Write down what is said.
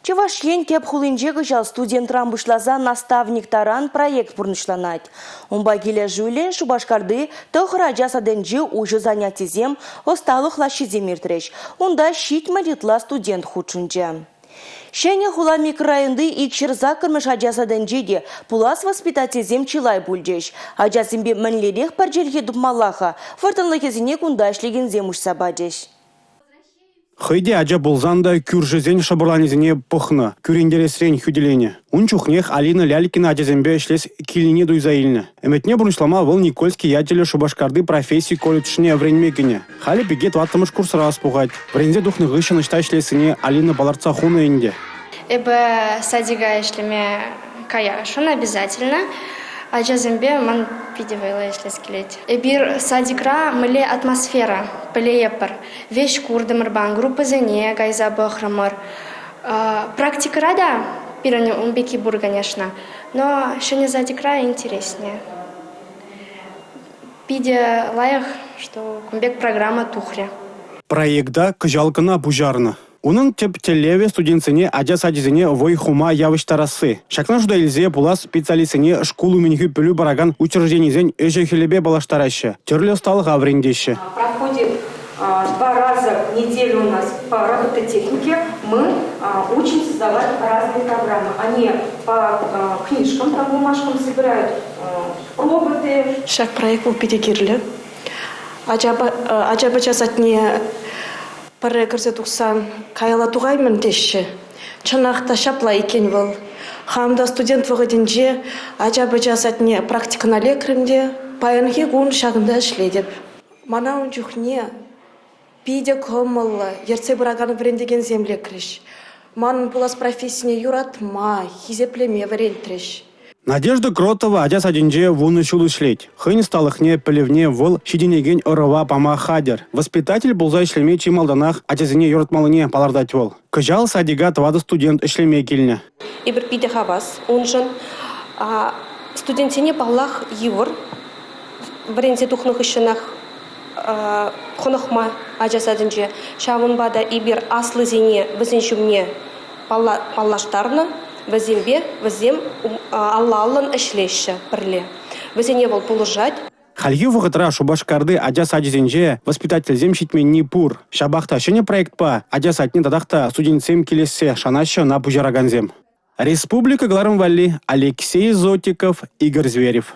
Чӑваш Ен тӗп хулинче кӑҫал студентран пуҫласа наставник таран проект пурнӑҫланать. Унпа килӗшӳллӗн Шупашкарти тӑхӑр ача садӗнче уҫӑ занятисем, ӑсталӑх лаҫҫисем иртрӗҫ. Унта 70 ытла студент хутшӑнчӗ. Ҫӗнӗ хула микрорайонти 208-мӗш ача садӗнче те пулас воспитательсем чылай пулчӗҫ. Ачасемпе мӗнлерех пӗр чӗлхе тупмалла-ха? Вӑрттӑнлӑхӗсене кунта ӗҫлекенсем уҫса пачӗҫ. Хӑй те ача пулсан та кӳршӗсен шӑпӑрланӗсене пӑхнӑ, кӳрентересрен хӳтӗленӗ. Ун чухнех Алина Лялькина ачасемпе ӗҫлес килнине туйса илнӗ. Ӗмӗтне пурнӑҫлама вӑл Никольский ячӗллӗ Шупашкарти професси колледжне вӗренме кӗнӗ. Халӗ пике тӑваттӑмӗш курсра ӑс пухать. Вӗренсе тухнӑ хыҫҫӑн ӑҫта ӗҫлессине Алина палӑртса хунӑ ӗнтӗ. Эпӗ садика ӗҫлеме каясшӑн обязательно. Ачасемпе ман питӗ вӑйлӑ ӗҫлес килет. Эпир садикра мӗнле атмосфера пӗлейӗпӗр. Веҫ куртӑмӑр группӑсене кайса пӑхрӑмӑр. Практикӑра та пирӗн ун пекки пур, конечно, но ҫӗнӗ садикра интереснее. Питӗ лайӑх, что кун пек программа тухрӗ. Проекта кӑҫал кӑна пуҫарнӑ. Унӑн тӗп тӗллевӗ – студентсене ача сачӗсене вӑй хума явӑҫтарасси. Ҫакна шута илсе пулас специалистсене шкул умӗнхи пӗлӳ паракан учрежденисен ӗҫӗ-хӗлӗпе паллаштараҫҫӗ, тӗрлӗ ӑсталӑха вӗрентеҫҫӗ. Проходит два раза в неделю у нас по робототехнике. Мы учим создавать разные программы. Они по книжкам, по бумажкам собирают роботы. Ҫак проект вӑл питӗ кирлӗ. Ача-пӑча садне Пӗрре кӗрсе тухсан каялла тухаймӑн теҫҫӗ. Чӑнах та ҫапла иккен вӑл. Хам та студент вӑхӑтӗнче ача-пӑча садне практикӑна лекрӗм те паянхи кун ҫакӑнта ӗҫлетӗп. Мана ун чухне питӗ кӑмӑллӑ ертсе пыракан вӗрентекенсем лекрӗҫ. Манӑн пулас профессине юратма, хисеплеме вӗрентрӗҫ. Надежда Кротова ача садӗнче вунӑ ҫул ӗҫлет. Хӑйӗн ӑсталӑхне, пӗлӗвне вӑл ҫитӗнекен ӑрӑва пама хатӗр. Воспитатель пулса ӗҫлеме чи малтанах ачасене юратмаллине палӑртать вӑл. Кӑҫал садика тӑватӑ студент ӗҫлеме килнӗ. Эпир питӗ хавас уншӑн. Студентсене, паллах, йывӑр. Вӗренсе тухнӑ хыҫҫӑнах хӑнӑхма ача садӗнче. Ҫавӑнпа та эпир аслисене вӗсен ҫумне паллаштарнӑ. Вӗсемпе вӗсем алла-аллӑн ӗҫлеҫҫӗ пӗрле. Вӗсене вӑл пулӑшать. Хальхи вӑхӑтра Шупашкарти ача сачӗсенче воспитательсем ҫитменни пур. Ҫапах та ҫӗнӗ проектпа ача садне татах та студентсем килессе шанаҫҫӗ ӑна пуҫаракансем. Республика кӑларӑм валли Алексей Зотиков, Игорь Зверев.